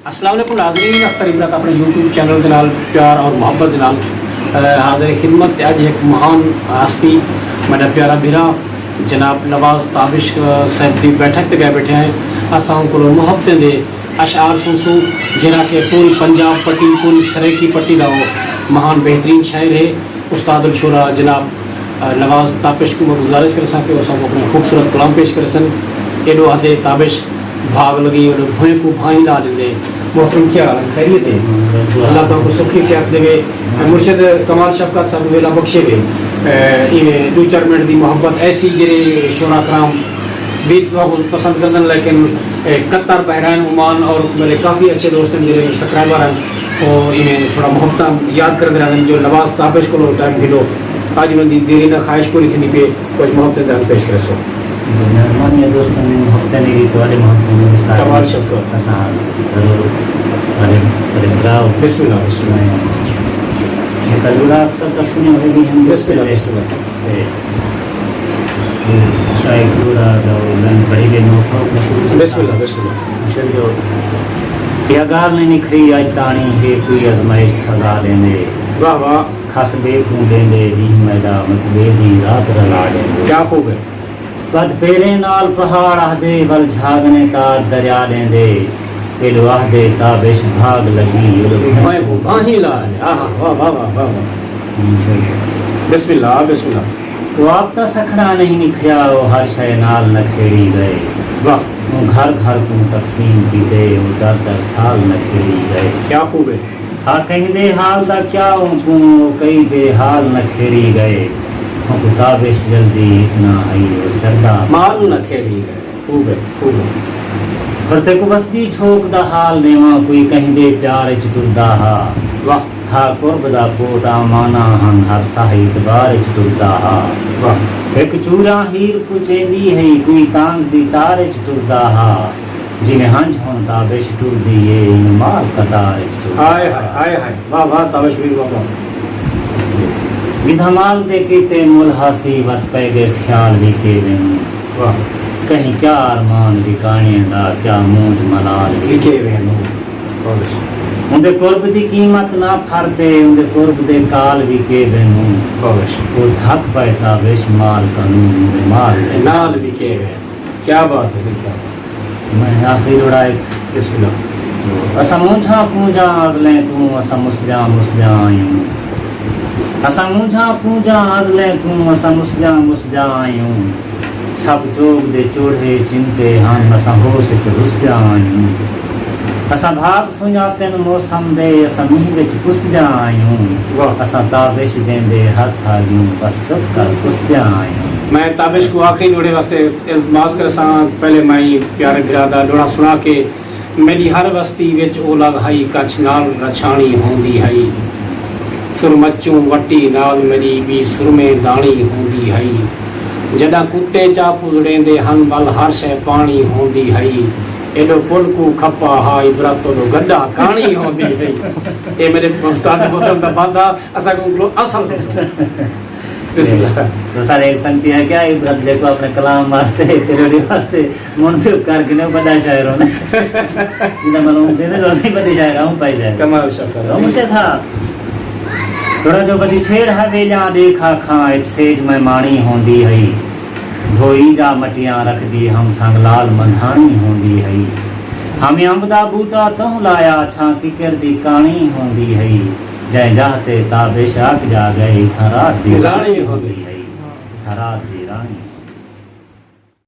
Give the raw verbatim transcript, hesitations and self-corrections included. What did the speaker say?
السلام علیکم ناظرین، اختر عبرت اپݨے یوٹیوب چینل دے نال پیار اور محبت دے نال، اے، حاضر خدمت تے اڄ ہک مہان ہستی، میݙا پیارا بھرا جناب نواز تابش، اے، صاحب دی بیٹھک تے ڳئے بیٹھے ہیں۔ اساں اوں کولوں محبتیں دے اشعار سݨسوں، جیڑھا کہ پوری پنجاب پٹی، پوری سرائیکی پٹی دا او مہان بہترین شاعر ہے۔ استاد الشعراء جناب، آ، نواز تابش کوں میں گزارش کرساں کہ او اساں کوں اپݨے خوبصورت کلام پیش کرسن۔ ایݙو آہدے تابش بھاڳ لڳی، ایݙو بھوئیں کوں بھائیں لا ݙیندے۔ محترم کیا حال ہے؟ خیریت ہے؟ اللہ تہاکوں سکھی صحت ݙیوے۔ مرشد کمال شفقت صاحب ویلا بخشے وے۔ اے، ایویں ݙو چار منٹ دی محبت ایسی جیڑھے شعراء کرام وی تہاکوں پسند کریندن، لیکن، اے، قطر، بحرین، عمان اور میݙے کافی اچھے دوست ہیں جیڑھے سبسکرائبر ہیں۔ او ایویں تھوڑا محبتاں یاد کریندے رہندن جو نواز تابش کولوں ٹائم گھنو۔ اڄ انہاں دی دیرینہ خواہش پوری تھیندی پئی ہے، کجھ محبتیں دے رنگ پیش کریسو۔ مہربانی ہے دوستاں دی محبتیں دی وی، تہاݙے محبتیں دی وی سارے۔ کمال شکر۔ اساں ضرور تہاݙے، تہاݙے بھرا ہو۔ بسم اللہ، بسم اللہ۔ یہ کلوڑا اکثر تسکنے ہوئے بھی ہم بسم اللہ، بسم اللہ۔ تے شاید پورا دا لائن پڑھی ڳئی نو کھاؤ۔ بسم اللہ، بسم اللہ۔ ماشاءاللہ۔ یا ڳالھ نہیں نکھڑی اڄ تاݨی ہے کوئی آزمائش سزا ݙیندے۔ واہ واہ۔ کھس ٻے کوں ݙیندے ݙینہہ میݙا مک ٻے دی رات رلا ݙیندے۔ کیا خوب ہے۔ ودھ پیریں نال پہاڑ آہدے ول جھاڳݨے تار دریا ݙیندے۔ ایݙو آہدے تابش بھاڳ لڳی، ایݙو بھائیں کوں بھانہیں لا ݙیندے۔ آہا، واہ، واہ، واہ، واہ، واہ۔ بسم اللہ، بسم اللہ۔ او آپ تاں سکھڑا نہیں نکھڑیا، او ہر شئے نال نکھیڑی ڳئے۔ واہ۔ اوں گھر گھر کوں تقسیم کیتے، او در در سال نکھیڑی ڳئے۔ کیا خوب ہے۔ ہا کہیں دے حال دا کیا اوں کوں، او کئی بے حال نکھیڑی ڳئے۔ اوں کوں تابش جلدی اتنا ہئی، او چردا مال نکھیڑی ڳئے۔ خوب ہے، خوب ہے۔ پر تیکوں وسدی چھوک دا حال ݙیواں، کوئی کہیں دے پیار اچ ٹردا ہا۔ واہ۔ ہا قرب دا کوٹ آمانہ ہن، ہر ساہ اعتبار اچ ٹردا ہا۔ واہ۔ ہک چوراں ہیر کوں چیندی ہئی، کوئی تانگ دی تار اچ ٹردا ہا۔ جیویں ہنج ہݨ تابش ٹردی اے، ایویں مال قطار اچ ٹردا ہا۔ ہائے ہائے، ہائے ہائے۔ واہ واہ، تابش میر واہ واہ۔ گدھا مال دے کیتے مل ہاسی، وت پئے ڳئس خیال وی کے ویندوں۔ واہ۔ کہیں کیا ارمان وکاݨے دا، کیا مونجھ ملال وی وکے ویندوں۔ بہت اچھا۔ اوندے قرب دی قیمت نہ پھردے، اوندے قرب دے کال وی کے ویندوں۔ بہت اچھا۔ او تھک پئے تابش مال کنوں، اوندے مال دے نال وی کے ویندوں۔ کیا بات ہے، کیا بات ہے۔ میں آخری ݙوہڑا ہک۔ بسم اللہ۔ اساں مونجھاں کونجاں ازلیں توں، اساں مسدیاں مسدیاں آیوں۔ اساں مونجھاں کونجاں ازلیں توں، اساں مسدیاں مسدیاں آیوں۔ سب چوڳ دے چوڑھے چمٹے ہن، اساں ہوس اچ رسدیاں آیوں۔ اساں بھاڳ سنڄاتن موسم دے، اساں مینہ وچ پسدیاں آیوں۔ واہ۔ اساں تابش جیندے ہتھ آ ڳیوں، بس چپ کر پسدیاں آیوں۔ میں تابش کوں آخری ݙوہڑے واسطے التماس کرساں، پہلے میں پیارے بھرا دا ݙوہڑا سݨا کے، میݙی ہر وستی وچ اولگ ہئی، کچھ نال رچھاݨی ہوندی ہئی۔ سرمچوں وٹی نال میݙی ٻی سرمے داݨی ہوندی ہئی۔ جݙاں کتے چا پزڑیندے ہن، ول ہر شئے پاݨی ہوندی ہئی۔ ایݙو پل کوں کھپا ہا عبرت، اوݙو گݙا کاݨی ہوندی ہئی۔ اے میݙے استاد محترم دا بند ہا، اساں کوں اصل سݨسو۔ بسم اللہ۔ تو سارے ایک سنگتی ہے کیا عبرت جے کو اپنے کلام واسطے، تیرے واسطے من دے کر کے وݙا شاعر ہونا۔ جنہاں معلوم تھے نا، روزی وݙے شاعر ہوں پائی جائے۔ کمال شکر۔ تو مجھے تھا تھوڑا جو ودی چھیڑ حویلیاں ݙیکھا کھاں، ات سیج میں ماݨی ہوندی ہئی۔ دھوئی جا مٹیاں رکھدی ہم، سنگ لال مندھاݨی ہوندی ہئی۔ ہم امب دا بوٹا تہوں لایا، چھاں ککر دی کاݨی ہوندی ہئی۔ جئیں جاہ تے تابش آکھ جا ڳئے، اتھاں رات دی راݨی ہوندی ہئی۔ اتھاں رات دی راݨی۔